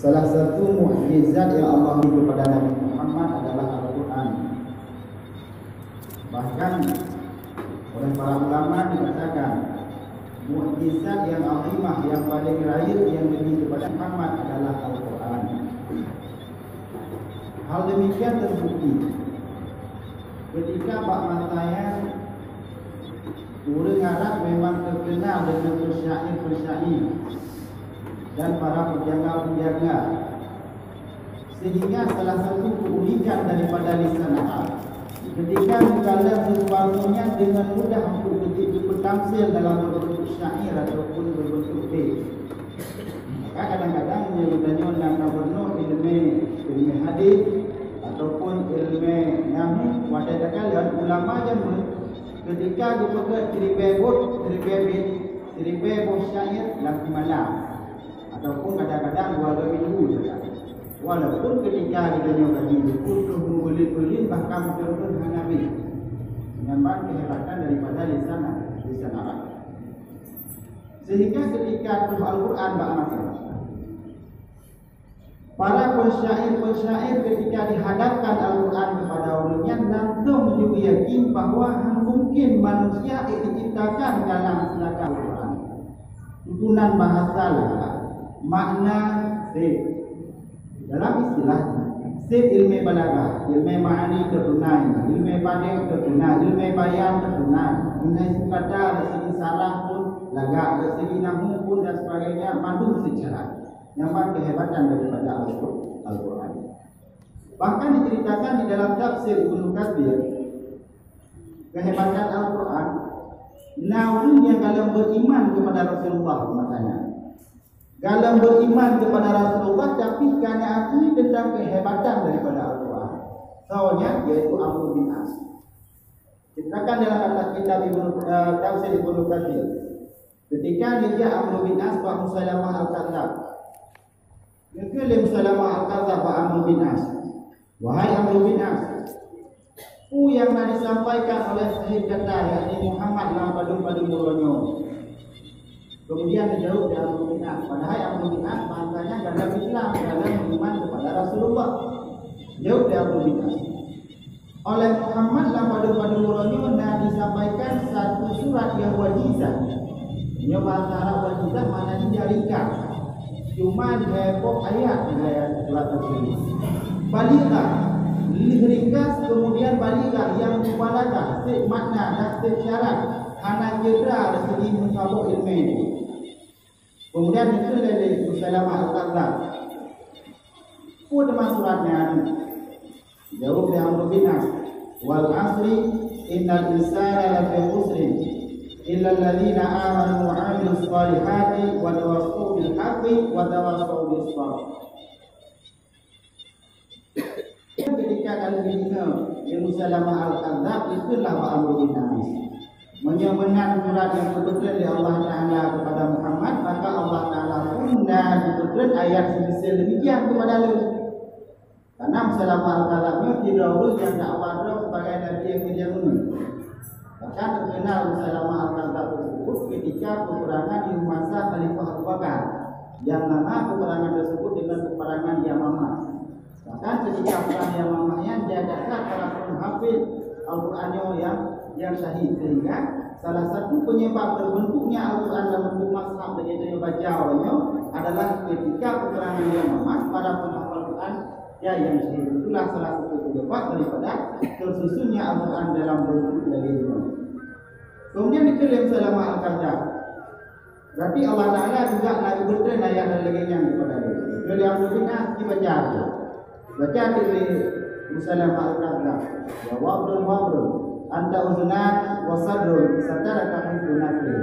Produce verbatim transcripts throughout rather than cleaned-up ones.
Salah satu mukjizat yang Allah beri kepada Nabi Muhammad adalah Al-Quran. Bahkan oleh para ulama dikatakan, mukjizat yang azimah, yang paling rayeuk yang diberi kepada Muhammad adalah Al-Quran. Hal demikian terbukti ketika bak masa nyan ureuëng Arab memang terkenal dengan penyair-penyair dan para penjaga-penjaga. Sehingga salah satu keunikan daripada lisan Arab, ketika menggalak sesuatu nyan dengan mudah untuk ditamsil dalam bentuk syair ataupun berbentuk bait. Maka kadang-kadang meunyoe geutanyoe na tabeureunoe ilmu, ilmu hadis ataupun ilmu nahwu, watée takalon ulama jameun ketika geupeugah siribée bot, siribée bait, siribée boh syair lam simalam. Ataupun kadang-kadang dua minggu saja. Walaupun ketika geutanyoe kaji buku troh meubuleuen-buleuen bahkan meuteumé hana habéh. Nyan ban kehebatan daripada lisan, lisan Arab. Sehingga ketika troh Al-Quran bak masa, para penyair-penyair ketika dihadapkan Al-Quran kepada ureuëng nyan langsung juga yakin bahwa hana mungkin manusia diciptakan dalam silakan Al-Quran. Tutunan bahasa lah, makna seb. Dalam istilah seb ilmu balaghah, ilmu ma'ani teutunai, ilmu badek teutunai, ilmu bayan teutunai, ilmu kata dari segi sarah pun lagak, dari segi nahwu pun dan sebagainya, madu secara. Nyan ban kehebatan daripada Al-Qur-, Al-Quran. Bahkan diceritakan di dalam tafsir Ibnu Katsir, kehebatan Al-Quran, na ureuëng nyang galak beriman kepada Rasulullah, makanya galak beriman kepada Rasulullah, tapi kana akui tentang kehebatan daripada Al-Quran. Salah satunya yaitu Amr bin As. Ceritakan dalam kitab Ibnu, eh, tafsir Ibnu Katsir. Ketika dijak Amr bin As bak Musailamah Al-Kadzab. Geukheun lé Musailamah Al-Kadzab bak Amr bin As, "Wahai Amr bin As, peue nyang na disampaikan oleh sahib gata, yakni Muhammad, lam padum-padum uroe nyoe?" Kemudian dijaweueb lé Amr bin As, padahai Amr bin As masa nyan galak Islam, galak beriman kepada Rasulullah. Jaweueb lé Amr bin As, "Oleh Muhammad lam padum-padum uroe nyoe na disampaikan satu surat nyang wajizah." Nyoe bahasa Arab wajizah makna jih ringkas. Cuma lhée boh ayat di dalam surat tersebut. Balighah, lheueh ringkas, kemudian balighah nyang mubalaghah, seb makna dan seb syarat, hana cedera dari segi meusaboh ileumèe. Kemudian dikheun lé Musailamah Al-Kadzab, "Peue teuma surat nyan?" Jaweueb lé Amr bin As, "Wal asri, innal insana lafi khusrin, illal ladzina amanu wa amilus shalihati wa tawassaw bil haqqi wa tawassaw bis sabr." Ketika kali ini, Musailamah Al-Kadzab, itulah Amr bin As. Meunyoe meunan surat nyang geubeuteun lé Allah Taala kepada Muhammad, maka Allah Taala pun na geubeuteun ayat seumisal demikian kepada lôn. Karena Musailamah Al-Kadzab nyoe sidroe ureuëng nyang dakwah droe sebagai nabi akhir zaman. Bahkan terkenal Musailamah Al-Kadzab tersebut ketika peperangan di masa Khalifah Abu Bakar, yang nama peperangan tersebut dengan peperangan Yamamah. Bahkan ketika perang Yamamah nyan, dia ada para penghafid Al-Quran yang, yang syahid, sehingga salah satu penyebab terbentuknya Al-Quran dalam bentuk mushaf dan itu dibaca olehnya adalah ketika peperangan Yamamah, para penghafal Quran ya yang syahid. Itulah salah satu penyebab daripada tersusunnya Al-Quran dalam bentuk yang ini. Kemudian dikheun lé Musailamah Al-Kadzab. Berarti Allah Taala juga na geubeuteun ayat lagée nyan kepada lôn. Jadi Amr bin As dibaca tu. Baca tu lé Musailamah Al-Kadzab. "Ya wabdun wabdun, anta uzunan wa sadrun, sataraka hifdhu nafsin."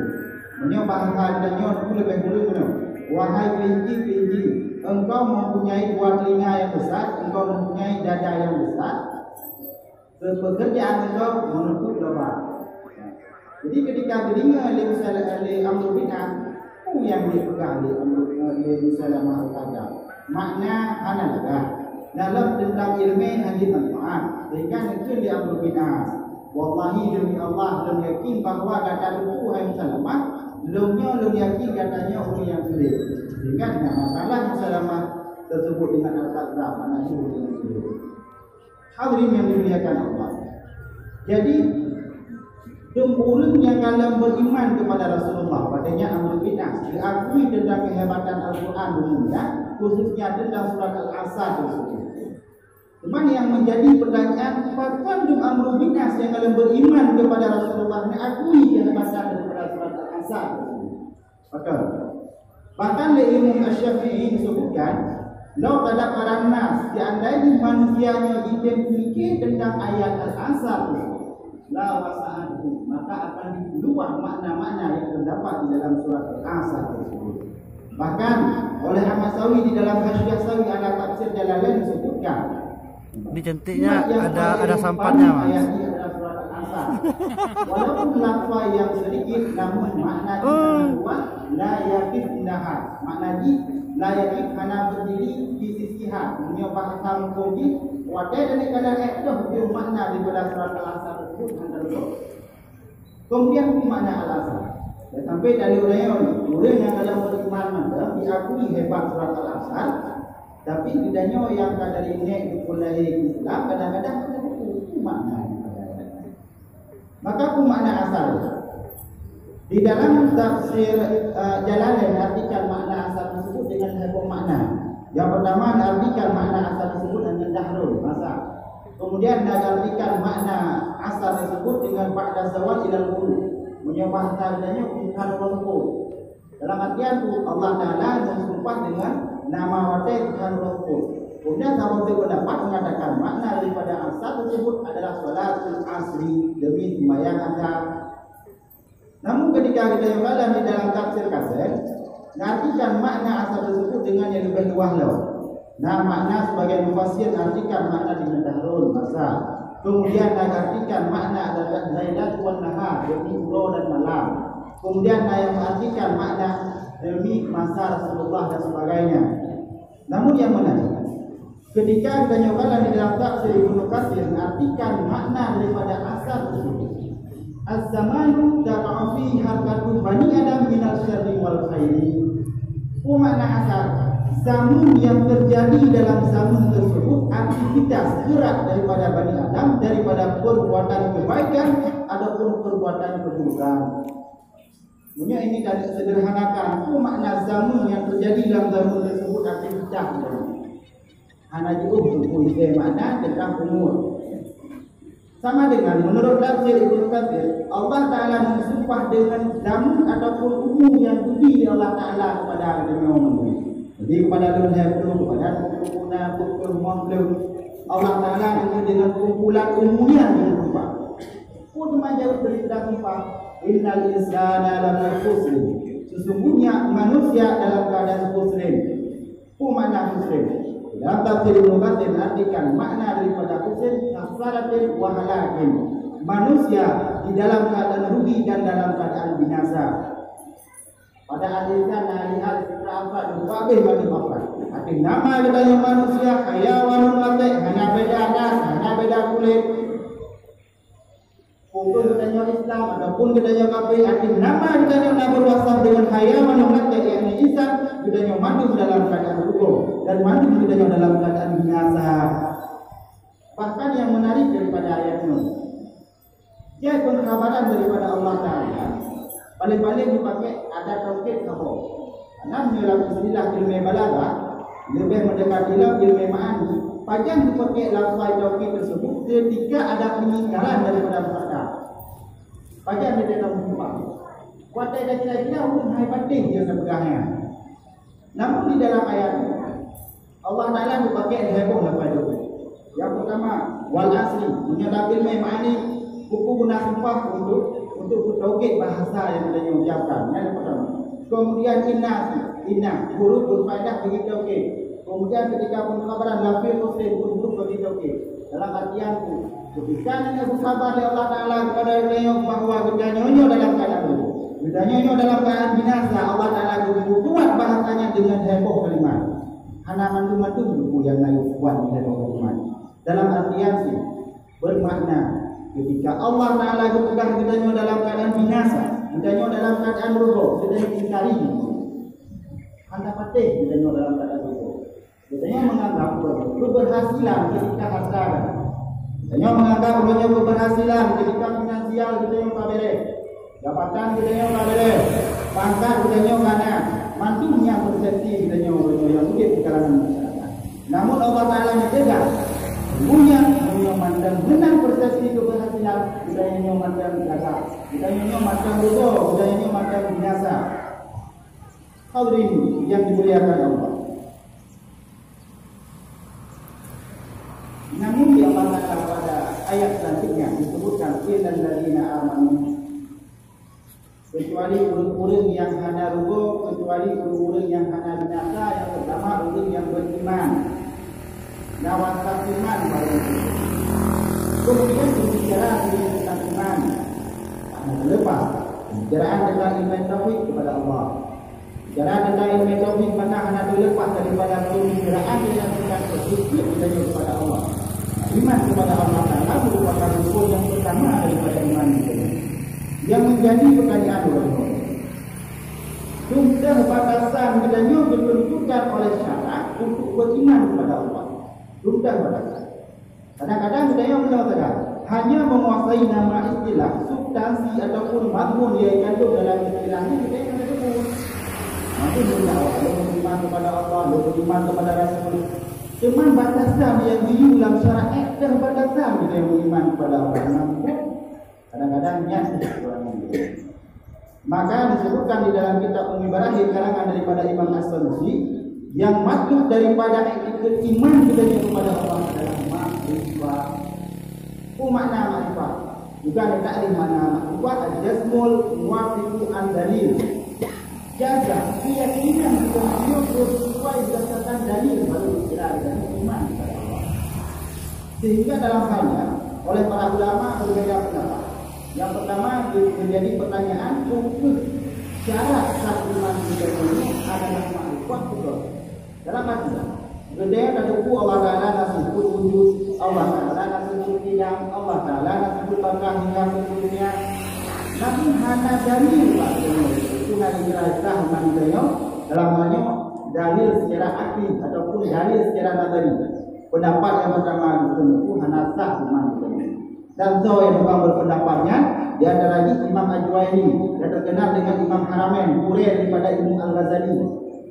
Meunyoe bahasa geutanyoe tu leubeh kureueng meunoe, "Wahai kelinci-kelinci, engkau mempunyai dua telinga yang besar, engkau mempunyai dada yang besar." Pekerjaan engkau menutup lubang. Jadi ketika geudeungoe lé Musa-, lé Amr bin As, peue nyang geupeugah lé Amr, lé Musailamah Al-Kadzab? Makna hana lagak. Dalam tentang ileumèe hana manfaat. Sehingga neukheun lé Amr bin As, "Wallahi, demi Allah, lôn yakin bahwa gata teupeu, hai Musailamah, lôn nyoe lôn yakin gata nyoe ureuëng nyang keu." Ingat, nah, masalah musyalamah tersebut dengan al-kadzab, anak ibu dengan sihir. Hadirin yang dimuliakan Allah. Jadi, dum ureuëng nyang ka lheueh beriman kepada Rasulullah, padanya Amr bin As, diakui tentang kehebatan Al-Quran dunia, khususnya tentang surat Al-Asr tersebut. Cuma yang menjadi pertanyaan, pakon dum Amr bin As nyang ka lheueh beriman kepada Rasulullah, mengakui kehebatan daripada surat Al-Asr tersebut? Betul. Bahkan lé Imam Asy-Syafi'i disebutkan, "Lau tadabbaran nas, seandainya manusia nyoe jitem pemikir tentang ayat Al-Asr, la wasa'athu, maka akan diluah makna-makna yang terdapat di dalam surat Al-Asr tersebut." Bahkan oleh Ahmad Sawi di dalam Hasyiah Sawi ala Tafsir Jalalain disebutkan, Ini cantiknya, ada, ada sampannya, Mas. Walaupun lafaz yang sedikit, namun makna yang luas, la yaqif indaha. Makna jih, la yaqif, hana berdiri di sisiha. Meunyoe bahasa hukum jih, watée dan kadang eh dah makna daripada surat Al-Asr tersebut hana betul. Kemudian, peue makna Al-Asr? Dan sampai dari ureuëng, ureuëng nyang ka lheueh beriman mantong diakui hebat surat Al-Asr, tapi geutanyoe nyang ka dari nek dukun lahé Islam, kadang-kadang hana teupeue peue makna daripada ayat nyan. Maka, peue makna asar? Di dalam tafsir, eh, Jalalain artikan makna asar tersebut dengan dua buah makna. Yang pertama, artikan makna asar tersebut dengan dahrun, masa. Kemudian, diartikan makna asar tersebut dengan ba'da zawal ilal ghurub. Meunyoe bahasa geutanyoe, bukan rongkot. Dalam artian tu, Allah Ta'ala meusumpah dengan nama watée bukan rongkot. Kemudian, saboh pendapat mengatakan makna daripada asar tersebut adalah salatul asri, demi sembahyang asar. Namun, ketika kita yang dalam di dalam tafsir Katsir, diartikan makna asar tersebut dengan yang lebih luas lom. Nah, makna sebagian mufassir artikan makna dengan dahrun, masa. Kemudian, diartikan makna adalah lailat wan nahar, yakni uroe dan malam. Kemudian, ada yang mengartikan makna demi masa Rasulullah dan sebagainya. Namun, yang menarik, ketika kita nyoba di dalam tafsir Ibnu Katsir mengartikan makna daripada asar tersebut. Az-zamanu taqa'u fihi harkatu bani Adam minal syarri wal khairi. Peue makna asar? Zaman yang terjadi dalam zaman tersebut, aktivitas gerak daripada Bani Adam daripada perbuatan kebaikan ataupun perbuatan keburukan. Meunyoe ini tadi sederhanakan, peue makna zaman yang terjadi dalam zaman tersebut aktivitas? Hana jiôh teupeu makna tentang umur. Sama dengan menurut tafsir Ibnu Katsir, Allah Ta'ala meusumpah dengan zaman ataupun umur yang dibri Allah Ta'ala kepada geutanyoe. Jadi, kepada lôn lhèe ploh, kepada tujuh puluh, enam puluh, lima puluh, Allah Ta'ala dengan, dengan kumpulan umur yang meusumpah. Pun menjawab dari sudah sumpah, "Innal insana lafi khusrin." Sesungguhnya manusia dalam keadaan khusrin. Peue makna khusrin? Dalam tafsir Ibnu Katsir mengartikan makna daripada khusrin, khasaratin wa halakin. Manusia di dalam keadaan rugi dan dalam keadaan binasa. Pada al-insan na lihat secara apa dan habis bagi apa. Arti nama geutanyoe manusia, hayawanun, maté, hana beda ras, hana beda kulit. Hukum geutanyoe Islam ataupun geutanyoe kafé, arti nama geutanyoe na berwasaf dengan hayawan nyang maté, yakni insan, geutanyoe mandum dalam keadaan rugoe dan mandum geutanyoe dalam keadaan binasa. Bahkan yang menarik daripada ayat nyoe, jai peukhabaran daripada Allah Ta'ala, paléng-paléng dipaké ada taukid saboh. Nam nyoe lam istilah ilmu balaghah, leubeh meudekati lom ilmu ma'ani, pajan dipaké lafaz taukid tersebut ketika ada pengingkaran daripada muqaddam. Pajan dia dalam muqaddam. Watèe dah kira-kira ureueng hai patéh dia sapeugah nyan. Namun di dalam ayat nyoe, Allah Ta'ala geupaké lhèe boh lafaz taukid. Yang pertama, wal asri, meunyoe lam ilmu ma'ani, buku guna sumpah untuk, untuk taukid bahasa nyang geutanyoe ucapkan. Yang pertama. Kemudian innas, innas, huruf berfaedah bagi taukid. Kemudian ketika peukhabaran lafi khusrin, huruf bagi taukid. Dalam artian tu, ketika nyan geukabar lé Allah Ta'ala kepada geutanyoe bahwa geutanyoe nyoe dalam keadaan buruk, geutanyoe nyoe dalam keadaan binasa, Allah Ta'ala geupeukuat bahasanya dengan lhèe boh kalimat. Hana mandum-mandum buku nyang na geukuat di dalam hukuman. Dalam artian sih, bermakna, ketika Allah Ta'ala geupeugah geutanyoe dalam keadaan binasa, geutanyoe dalam keadaan rugoe, geutanyoe ingkari. Geutanyoe dalam keadaan rugoe. Geutanyoe menganggap keberhasilan ketika harta ada. Geutanyoe menganggap geutanyoe keberhasilan ketika finansial geutanyoe ka beres. Jabatan geutanyoe ka beres. Pangkat geutanyoe ka na. Mandum nyan persepsi geutanyoe, geutanyoe nyang udeb di kalangan masyarakat. Namun Allah Taala neucegah. Sesungguhnya, meunyoe mantong meunan persepsi keberhasilan, geutanyoe nyoe mantong gagal. Geutanyoe nyoe mantong rugoe, geutanyoe nyoe mantong binasa. Hadirin yang dimuliakan Allah. Namun di Allah Taala pada ayat selanjutnya disebutkan, "Illal ladzina amanu." Kecuali ureuëng-ureuëng nyang hana rugoe, kecuali ureuëng-ureuëng nyang hana binasa, nyang peutama ureuëng nyang beriman. Nyang mantong iman baru. Kemudian berbicara tentang iman. Hana terlepas pembicaraan tentang iman tauhid kepada Allah. Bicara tentang ilmu tauhid, maka hana terlepas daripada pembicaraan yang tentang tauhid, iaitu kepada Allah. Iman kepada Allah Taala merupakan rukun yang pertama daripada iman itu, yang menjadi pertanyaan ulama. Teuntang batasan geutanyoe ditentukan oleh syarat untuk beriman kepada Allah. Teuntang batasan. Kadang-kadang geutanyoe meunyoe sagai hanya menguasai nama istilah, substansi ataupun mazmun yang dikandung dalam istilah nyan, geutanyoe hana teupeu. Mazmun dakwah, lôn beriman kepada Allah, lôn beriman kepada Rasul. Cuma batasan yang geuyue lam syarat, eh, dah batasan geutanyoe beriman kepada Allah. Namun, kadang-kadang nyan kurang. Maka disebutkan di dalam kitab Ummi Barahim karangan daripada Imam As-Sanusi, yang matlub daripada iktikad iman kita kepada Allah adalah makrifah. Apa makna makrifah? Juga ada takrif makna makrifah, al-jazmul muwafiqu an dalil. Jaza, keyakinan kita manusia sesuai berdasarkan dalil, baru kita ada iman kepada Allah. Sehingga dalam hal nyan, oleh para ulama berbeda pendapat. Yang pertama, menjadi pertanyaan, apakah syarat sah iman kita ini adalah makrifah, betul? Dalam arti, geutanyoe tateupeue Allah Taala na sifeut wujud, Allah Taala na sifeut qidam, Allah Taala na sifeut baka hingga seterusnya. Namun hana dalil bak geutanyoe, itu hana kira sah iman geutanyoe dalam hal nyoe, dalil secara akli ataupun dalil secara nazari. Pendapat yang pertama itu hana sah iman geutanyoe. Dan soe nyang tukang berpendapat nyan, di antara jih Imam Al-Juwaini, yang terkenal dengan Imam Haramain, gurèe daripada Imam Al-Ghazali,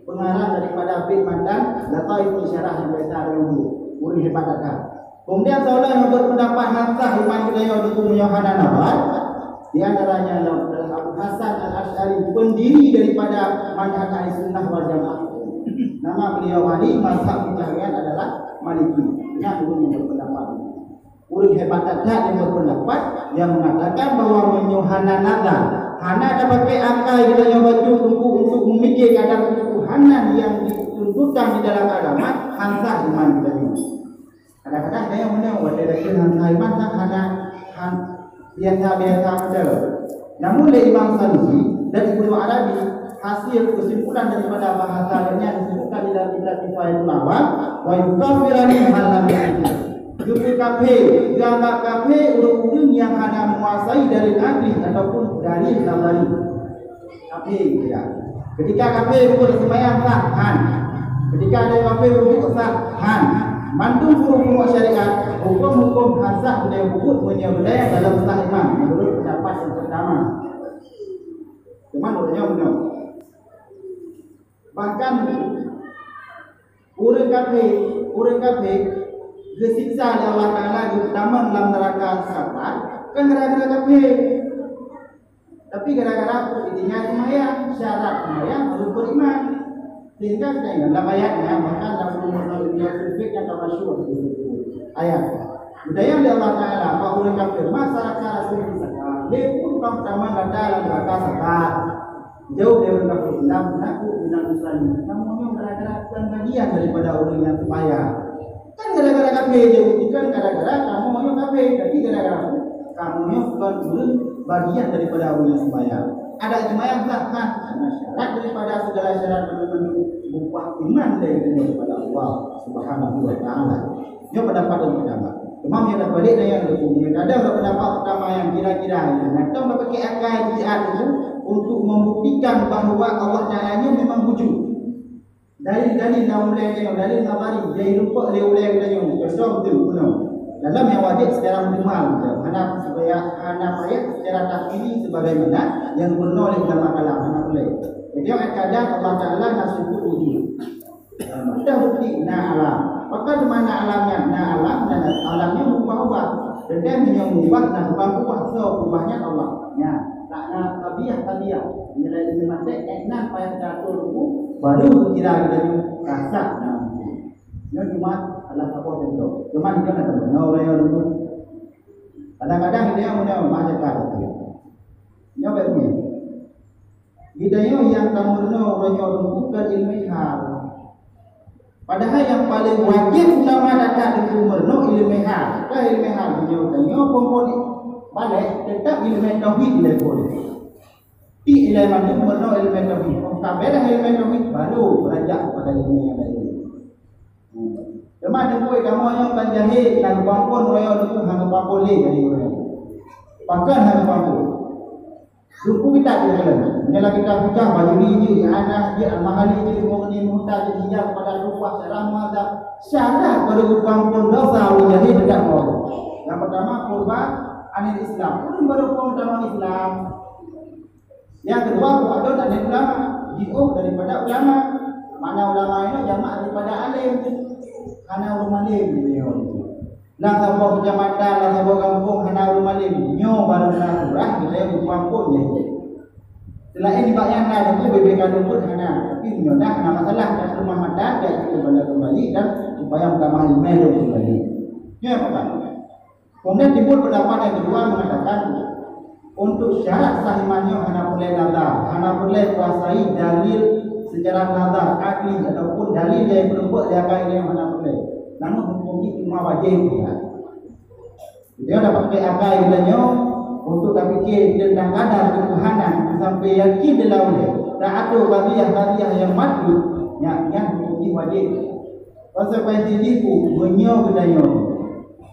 pengarang daripada bit matan Lataiful Syarah yang biasa ada dulu, ureueng hebat that. Kemudian soe lom nyang berpendapat hana sah iman geutanyoe dukung nyoe hana nazar, di antaranya dalam Abu Hasan Al-Asy'ari, pendiri daripada manhaj Ahli Sunnah wal Jamaah. Nama beliau Malik, mazhab pencaharian adalah Maliki. Nyan ureueng nyang berpendapat. Ureueng hebat that nyang berpendapat, yang mengatakan bahwa meunyoe hana nazar, hana tapakai akai geutanyoe bacut untuk, untuk memikir kadar ketuhanan yang dituntutan di dalam agama, hana sah iman geutanyoe. Kadang-kadang geutanyoe meunyoe watèe geutanyoe hana sah iman, kan hana, han, biasa-biasa saja. Namun lé Imam Sanusi dan Ibnu Arabi, hasil kesimpulan daripada bahasa geutanyoe disebutkan di dalam kitab Kifayatul Awam, "Wa yukaffirani man lam ya'rif." Geupeu kafé, geuanggap kafé ureueng-ureueng nyang hana menguasai dalil akli ataupun dalil nazari. Kafé, ya. Ketika kafé rukun seumayang sah, han. Ketika ada kafé wudhu sah, han. Mandum rukun syariat, hukum-hukum hana sah geutanyoe peubuet meunyoe geutanyoe dalam sah iman, menurut pendapat yang pertama. Cuman ureueng nyoe meunyoe. Bahkan ureueng kafé, ureueng kafé geusiksa lé Allah Taala, geutamong lam neuraka Saqar, kan gara-gara kafé. Tapi gara-gara peue? Geutinggai seumayang, syarat seumayang harôh beriman. Sehingga geutanyoe lam ayat nyan, bahkan lam buku Ibnu Katsir nyang ka masyhur disebut ayat. Geutanyoe lé Allah Taala bak ureueng kafé, "Ma salakakum fi saqar?" Lé peue tukang tamong gata lam neuraka Saqar? Jaweueb lé ureueng kafé, "Lam naku minal musallin." Kamoe nyoe gara-gara kon bagian daripada ureueng nyang seumayang. Kan gara-gara kafé jaweueb, bukan gara-gara kamoe nyoe kafé, tapi gara-gara kamoe nyoe kon ureueng bagian daripada ureueng nyang seumayang. Adak seumayang sah, kan? Karena syarat daripada segala syarat mandum-mandum berupa iman dari kepada Allah Subhanahu wa Taala. Nyoe pendapat yang pertama. Cuma nyang dak balik dan yang kedua, kadang pendapat pertama yang kira-kira itu, mantong pakai akai jihad itu untuk membuktikan bahawa Allah Taala nyoe memang wujud. Dalil-dalil nyang ulée nyoe, dalil nazari, nyang rumpok lé ulée geutanyoe, contoh beutôi bunoe. Dalam nyang wajéb secara mujmal, hana supaya, hana payah secara tafsili sebagaimana nyang geubunoe lé ulama kalam, hana ulée. Jadi, ayat kadang Allah Taala na sifat wujud. Dah bukti na alam. Pakon teuma na alam nyan? Na alam dan alam nyan berubah-ubah. Sedang meunyoe ubah dan berubah-ubah, so ubahnya Allah. Nyan, tak na tabiah-tabiah. Nilai lima tek, eh, nan payah diatur dulu, baru kira kita rasa. Nah, nyoe cuma salah satu contoh. Cuma kita nak tahu, nyoe orang yang dulu. Kadang-kadang kita yang mana macam kata. Nyoe baik ni. Geutanyoe nyang tameurunoe uroe nyoe teungku kon ileumèe hal. Padahai nyang paleng wajéb utama that-that teungku meurunoe ileumèe hal. Kon ileumèe hal, meunyoe tanyoe phon-phon balek, teutap ileumèe tauhid ilèe phon. Pih ilèe mandum meurunoe ileumèe tauhid. Óh ka bèrèh ileumèe tauhid, baru beuranjak keupada ileumèe nyang laén. Teuma teungku, kamoe nyoe kon jahé, nyang geuphon-phon uroe nyoe teungku, hana geuphon-phon lé jahé uroe nyoe. Pakon hana geuphon-phon? Teungku kitab jih keulan. Meunyoe lam kitab fikah, Bajuri jih, I'anah jih, Al-Mahalli jih, Mughni, Muhtaj jih, Ihya kepada Tuhfah, Syarah Muhadzab. Syarah baru geuphon-phon dosa ulèe jahé teudak ngon Allah. Nyang peutama, khurujun anil Islam. Ureueng baru phon tamong Islam. Nyang keudua, buat dot anil ulama. Jiôh daripada ulama. Makna ulama nyoe jamak daripada além. Hana ureueng malém, gitu ya. Lam saboh keucamatan, lam saboh gampông hana ureueng malém, nyoe baru na surah geutanyoe geuphon-phon jih. Selain nibak nyan na teungku, bibit ka luput hana, tapi meunyoe na, hana masalah, dan rumah madan, dan kita bala kembali, dan supaya meutamah ileumèe lom kembali. Nyoe peugah. Kemudian timbul pendapat yang kedua mengatakan, untuk syarat sah iman nyoe hana peureulèe nazar, hana peureulèe kuasai dalil secara nazar, akli, ataupun dalil nyang peurumpok di akai nyoe hana peureulèe. Namun huköm jih cuma wajéb, ya. Dia dapat pakai akai geutanyoe untuk tapikir tentang kadar ketuhanan sampai yakin dalam ulèe. Tak ada qadhiyah-qadhiyah nyang matlub, nyan, nyan huköm jih wajéb. Konsekuensi jih, meunyoe geutanyoe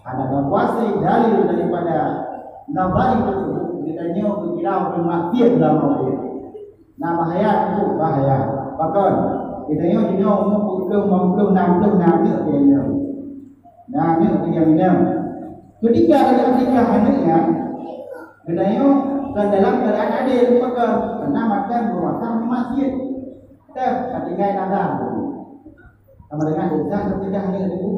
hana takuasai dalil daripada nazari tersebut, geutanyoe geukira ureueng maksiet dalam ulèe. Nah, bahaya teungku, bahaya. Pakon? Geutanyoe jinoe umu peuet ploh, limong ploh, nam ploh, na aneuk geutanyoe. Na aneuk geutanyoe. Ketika ada ketika aneuk nyan, geutanyoe kon dalam keuadaan adil, pakon? Karena matan meuruasa maksiet. Teuh, ka tinggai nazar. Sama dengan Isa ketika aneuk teungku.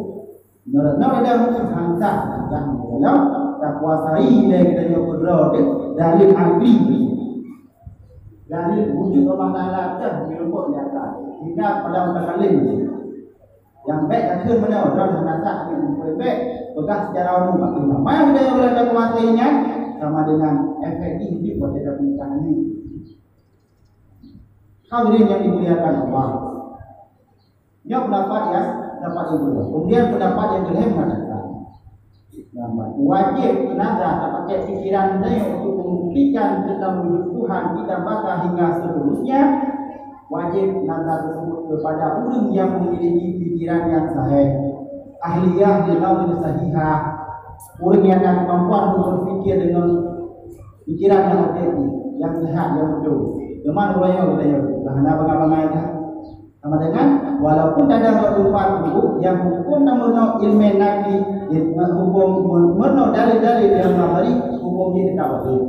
Nyoe, nyoe dah mungkin hansah, hansah dalam takuasai lé geutanyoe keudroe deh, dalil akli. Dalil wujud Allah Taala dah direumpok nyata. Hingga pada mutakalim. Nyang bèk takheun meunoe, droe hana sah, tapi meupeue bèk peugah secara umum. Makin lama geutanyoe ulèe takuasai nyan, sama dengan efek jih hidup watèe tapeugah nyan. Hadirin yang dimuliakan Allah. Nyoe pendapat yang, pendapat yang kedua. Kemudian pendapat yang kelhèe mengatakan, wajéb nazar tapakai pikiran nyoe untuk membuktikan tentang wujud Tuhan, Idam Baka hingga seterusnya. Wajéb nazar tersebut kepada ureueng yang memiliki pikiran yang sahih, ahliyah li nazar sahihah, ureueng yang na kemampuan untuk berpikir dengan pikiran yang objektif, yang sehat, yang betul. Teuma uroe nyoe geutanyoe, hana bangai-bangai dah. Sama dengan, walaupun tada teumpat teungku, nyang huköm tameurunoe ileumèe nakli, huköm meurunoe dalil-dalil nyang nazari, huköm jih teutab wajéb.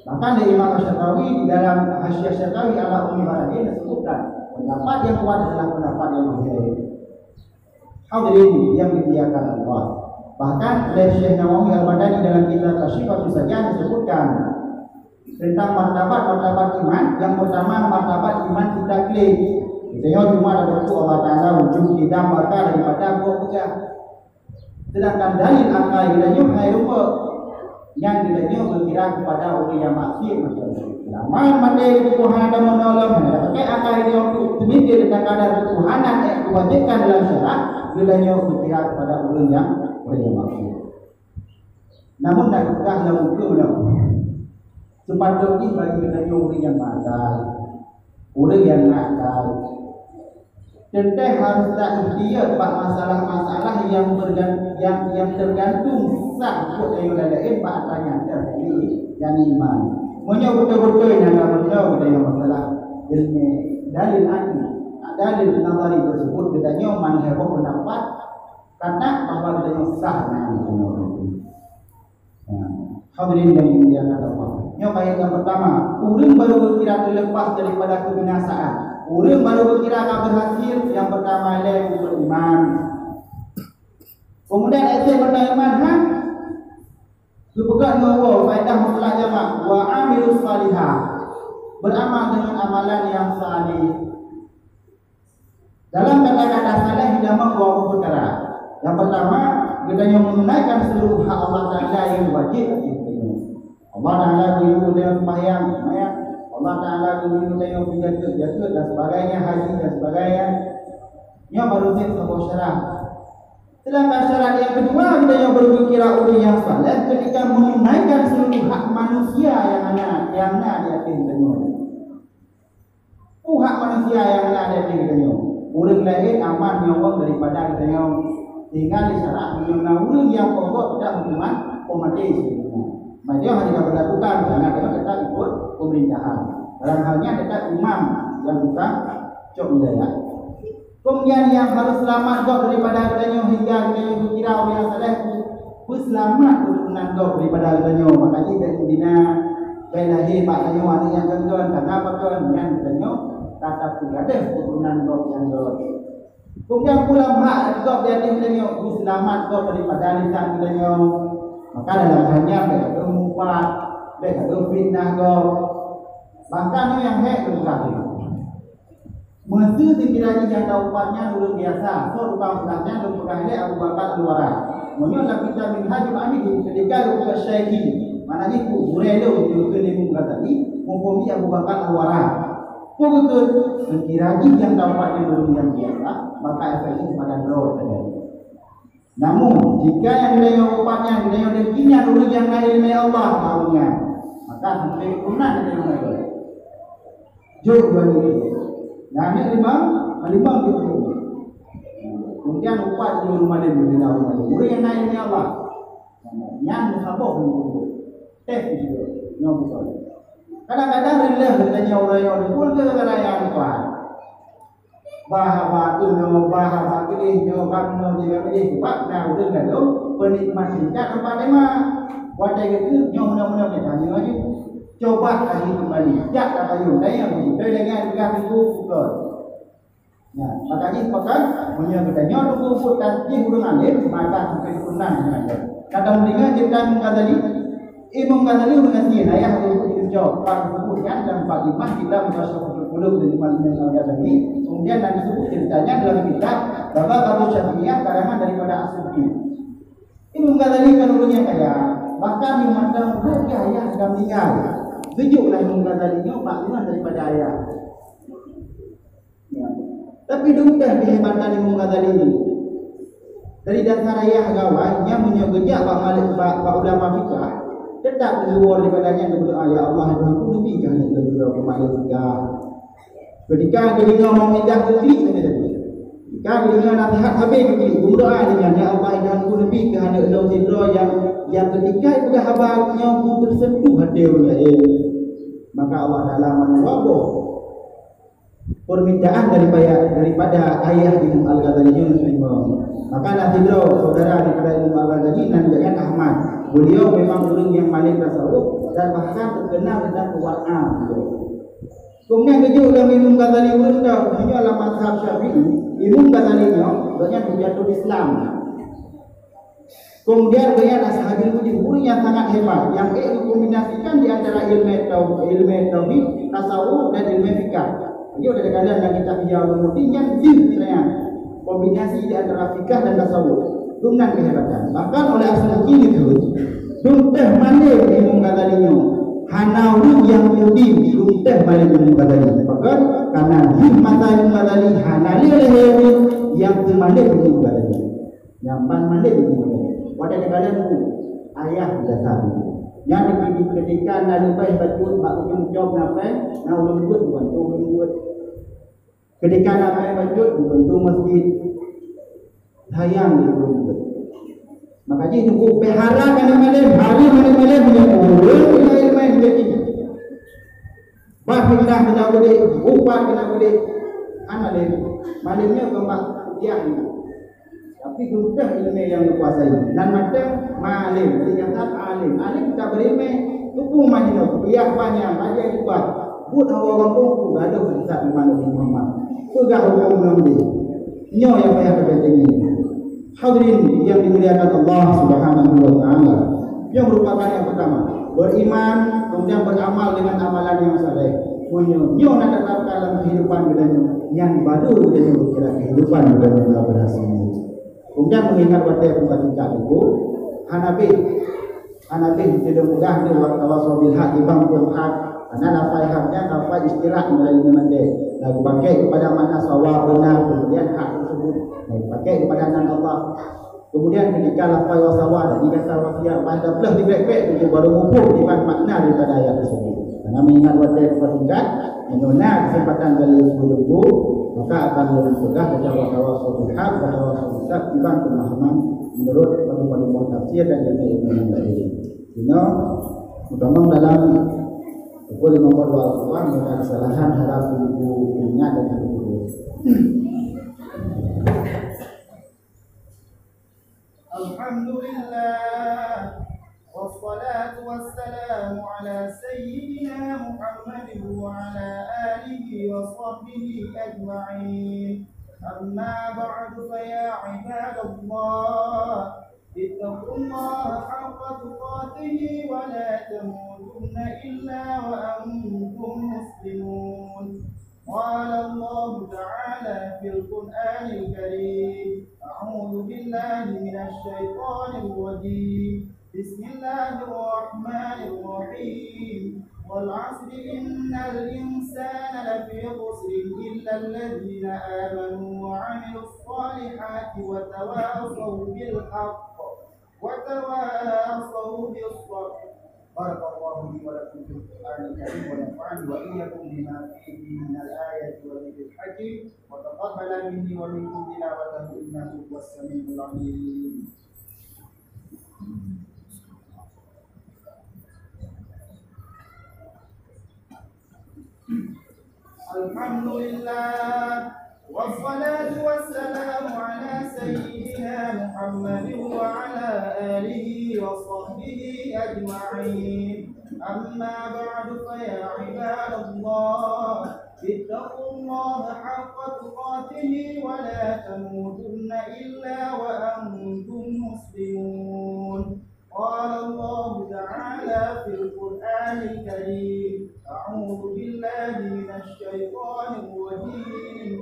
Bahkan lé Imam Syatawi di dalam Hasyiah Syatawi ala Ummul Barahin disebutkan, pendapat yang kuat adalah pendapat yang zahir. Hadirin yang dimuliakan Allah. Bahkan oleh Syekh Nawawi Al-Madani dalam kitab Asyifatus Sajah disebutkan, tentang martabat-martabat iman, yang pertama martabat iman kita klik. Kita nyoe cuma ada bentuk Allah Taala wujud, Idam Baka daripada kok peugah. Sedangkan dalil akai geutanyoe hai rupa. Nyang geutanyoe geukira kepada ureueng nyang maksiet macam tu. Lama maté di Tuhan ada menolong, hana pakai akai dia untuk pemikir tentang kadar ketuhanan yang diwajibkan dalam syarak, geutanyoe geukira kepada ureueng nyang, ureueng nyang maksiet. Namun dah peugah lam buku dah. Sepatutnya bagi geutanyoe ureueng nyang makai, ureueng nyang nakal, teuntèe harus ta-ikhtiyat bak masalah-masalah nyang bergan-, nyang, nyang tergantung sah buet tanyoe laén bak atra nyata, yakni iman. Meunyoe beutôi-beutôi nyang ka meunoe geutanyoe masalah ilmu dalil akli, ada Dalil nazari tersebut geutanyoe manhai boh pendapat kata bahwa geutanyoe sah na geutanyoe. Nah, hadirin yang dimuliakan Allah. Nyoe ayat yang pertama, ureuëng baru berkira terlepas daripada kebinasaan. Ureuëng baru berkira akan berhasil yang pertama ialah beriman. Kemudian ayat yang pertama iman ha geupeugah ngon faedah mutlak jamak wa amilus salihah, beramal dengan amalan yang saleh. Dalam kata-kata saleh hidamah dua peukara. Yang pertama, geutanyoe menunaikan seluruh hak Allah Taala yang wajib atas geutanyoe. Allah Taala geuyue geutanyoe sembahyang, sembahyang. Allah Taala geuyue geutanyoe peujakeut, jakeut dan sebagainya, haji dan sebagainya. Nyoe baru sép saboh syarat. Sedangkan syarat yang kedua, geutanyoe baru geukira ureuëng yang saleh ketika menunaikan seluruh hak manusia yang na, yang na di ateueh geutanyoe. Peue hak manusia nyang na di ateueh geutanyoe? Ureuëng laén aman nyawöng daripada geutanyoe. Sehingga di syarat meunyoe na ureuëng nyang peubuet, teutab huköman poh maté sibeuna. Meunyoe hana dilakukan, karena geutanyoe teutab ikot pemerintahan. Dalam hal nyan teutab imam nyang tukang cok wilayah. Kemudian nyang harus seulamat gob daripada geutanyoe hingga geutanyoe geukira ureuëng nyang saleh, peuseulamat keuturonan gob daripada geutanyoe. Maka jih bèk meubina, bèk lahé bak tanyoe aneuk nyang kon-kon, karena pakon nyan geutanyoe ka tapeugadöh keuturonan gob nyang rhot. Kemudian pulang hak gob di ateueh geutanyoe, peuseulamat gob daripada lisan geutanyoe. Maka dalam hal nyan bèk gadôh mupat, bèk gadôh fitnah gob. Bahkan nyoe nyang hék lôn peugah. Meuseu seukira jih nyang ka upat nyan ureuëng biasa, soe tukang peugah nyan lôn peugah lé Abu Bakar Al-Wara. Meunyoe lam kitab Minhajul Abidin, ketika geupeugah Syaikhi, makna jih gurèe lôn keu Imam Ghazali, muphom jih Abu Bakar Al-Wara. Peue geukheun? Seukira jih nyang ka upat nyan ureuëng nyang biasa, maka efek jih padan droe saja. Namun, jika nyang geutanyoe upat nyan, geutanyoe dengki nyan ureuëng nyang na iéleumé Allah, baru nyan, maka sampai keunan geutanyoe meunyoe. Jok dua nyoe. Nah, aneuk limong, limong jok dua. Kemudian upat di rumah dia, di rumah dia. Ureuëng nyang na iéleumé Allah. Nyan meusaboh meunyoe. Tes di situ. Nyoe beutôi. Kadang-kadang rileh geutanyoe ureuëng nyang dukul ke gara-gara nyang upat. Bah haba keunoe, bah haba keudeh nyoe, bak nyoe, jih bak keudeh, bak na ureuëng lalu peunikmat tingkat teumpat tema. Watèe geukheun nyoe meunoe-meunoe, tanyoe aju. Coba kaji keumbali, jak ka payong, dayah beutôi lagèe peugah Teungku Bukon. Nah, maka jih peugah, meunyoe geutanyoe Teungku Bukon dan jih ureuëng alim, maka sampai keunan nyan. Ka tadeungoe ceurita Imam Ghazali? Imam Ghazali meunasih ayah untuk teucok, bak teusebut nyan lam mukadimah kitab Tasawuful Qulub dari Imam Al-Ghazali, kemudian dan disebut ceritanya dalam kitab Tabaqatus Syafi'iyah karangan daripada As-Subki. Imam Ghazali kan ureuëng nyang kaya, bahkan di masa muda ayah sudah meninggal. Seujuklah Imam Ghazali nyoe bak luar daripada ayah. Ya. Tapi dum teuh kehebatan Imam Ghazali nyoe. Dari dasar ayah gawai, nyan meunyoe geujak bak malik, bak, bak ulama fikah, teutap geuwoe daripada nyan geudoa, "Ya Allah, ya Tuhanku, neubi keu aneuk lôn keudroe keu malik fikah." Ketika geudeungoe mauidhah geuklik sabe tadi. Ketika geudeungoe naseuhat habéh geuklik, geudoa deungon, "Ya Allah, ya Tuhanku, neubi keu aneuk lôn sidroe nyang, nyang ketika peugah haba nyoe teusentuh até ureuëng laén." Maka Allah Taala manjawab boh permintaan daripada, daripada ayah Imam Al-Ghazali nyoe teurimong. Maka na sidroe saudara daripada Imam Al-Ghazali nan geuyan Ahmad. Beliau memang ureuëng nyang malém tasawuf dan bahkan terkenal dengan pewarna beliau. Kemudian geujok lom Imam Ghazali ureuëng tau, meunyoe lam mazhab Syafi'i, Imam Ghazali nyoe, gobnyan hujatul Islam. Kemudian gobnyan ashabul wujuh, ureuëng nyang sangat hebat, nyang ék mengkombinasikan di antara ilmu tau-, ilmu tauhid, tasawuf dan ilmu fikah. Jadi, udah dikalian lagi tak dia ulumuddin nyan jeuet sebenarnya. Kombinasi di antara fikah dan tasawuf. Dum nan kehebatan. Bahkan oleh As-Subki itu, dum teuh malém Imam Ghazali nyoe. Hana ureuëng nyang mudi dum teuh malém Imam Ghazali. Bahkan karena di masa Imam Ghazali hana lé lé ureuëng nyang teumalém Imam Ghazali. Nyang ban malém nyoe. Watèe teukalon buku, ayah dasar buku. Nyan di ketika na leubeh bacut bak ujong cop na pèng, na ulôn buet bukan tu ulôn buet. Ketika na pèng bacut bukan tu masjid. Sayang di ulôn buet. Maka jih teungku pihara keuneuk malém, hari keuneuk malém, meunyoe ureuëng keuneuk malém jadi. Bah fitnah keuneuk beudéh, upat keuneuk beudéh. Malem, malem nyoe keumbang kupiah nyoe. Tapi geupeugah ileumèe nyang geukuasai. Nan mantong malem, singkatan alim. Alim ka beurimèe, tupu majinoe, kupiah panyang, bajèe jubah. Buet hawa gampông, peugah lôn sisat iman Nabi Muhammad. Peugah hukôm Nabi. Nyoe nyang payah tapeunténgi. Hadirin yang dimuliakan Allah Subhanahu wa Ta'ala. Nyoe merupakan yang pertama, beriman, kemudian beramal dengan amalan yang saleh. Meunyoe nyoe na taterapkan dalam kehidupan geutanyoe, nyan baru geutanyoe kira kehidupan geutanyoe ka berhasil. Kemudian mengingat watèe buka tingkat itu, hana beh, hana beh sidang peugah ni wa tawasau bil haq, ibang pun hak. Karena lafai hak nyan lafai istilah mulai ini mantè. Lalu pakai kepada makna sawa benar, kemudian hak tersebut. Lalu pakai kepada nan Allah. Kemudian ketika lafai wasawa dan jika sawa siap pada plus di baik-baik itu baru muphom iban makna daripada ayat tersebut. Karena mengingat watèe buka tingkat, meunyoe na kesempatan kali untuk maka akan lebih mudah baca wa tawasau bil haq, wa tawasau bil sabr, iban pemahaman menurut pada-pada tafsir dan ilmu-ilmu yang lain. Sehingga utama dalam pukul lima belas dua puluh, maka kesalahan harap ibu ingat dan ibu. الحمد لله، والصلاة والسلام على سيدنا محمد وعلى آله وصحبه أجمعين. أما بعد، فيا عباد الله، اتقوا الله حق تقاته ولا تموتن إلا وأنتم مسلمون. قال الله تعالى في القرآن الكريم: أعوذ بالله من الشيطان الرجيم. بسم الله الرحمن الرحيم. والعصر إن الإنسان لفي خسر إلا الذين آمنوا وعملوا الصالحات وتواصوا بالحق وتواصوا بالصبر. بارك الله لي ولكم في القرآن الكريم ونفعني وإياكم بما فيه من الآيات والذكر الحكيم وتقبل مني ومنكم تلاوته إنه هو السميع العليم. الحمد لله، والصلاة والسلام على سيدنا محمد وعلى آله وصحبه أجمعين. أما بعد، فيا عباد الله، اتقوا الله حق تقاته ولا تموتن إلا وأنتم مسلمون. قال الله تعالى في القرآن الكريم: أعوذ بالله من الشيطان الرجيم.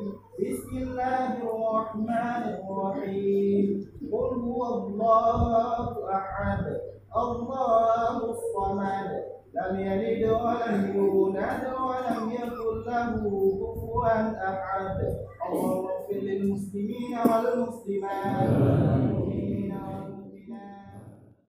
بسم الله الرحمن الرحيم. قل هو الله أحد، الله الصمد، لم يلد ولم يولد ولم يكن له كفوا أحد. اللهم اغفر للمسلمين والمسلمات.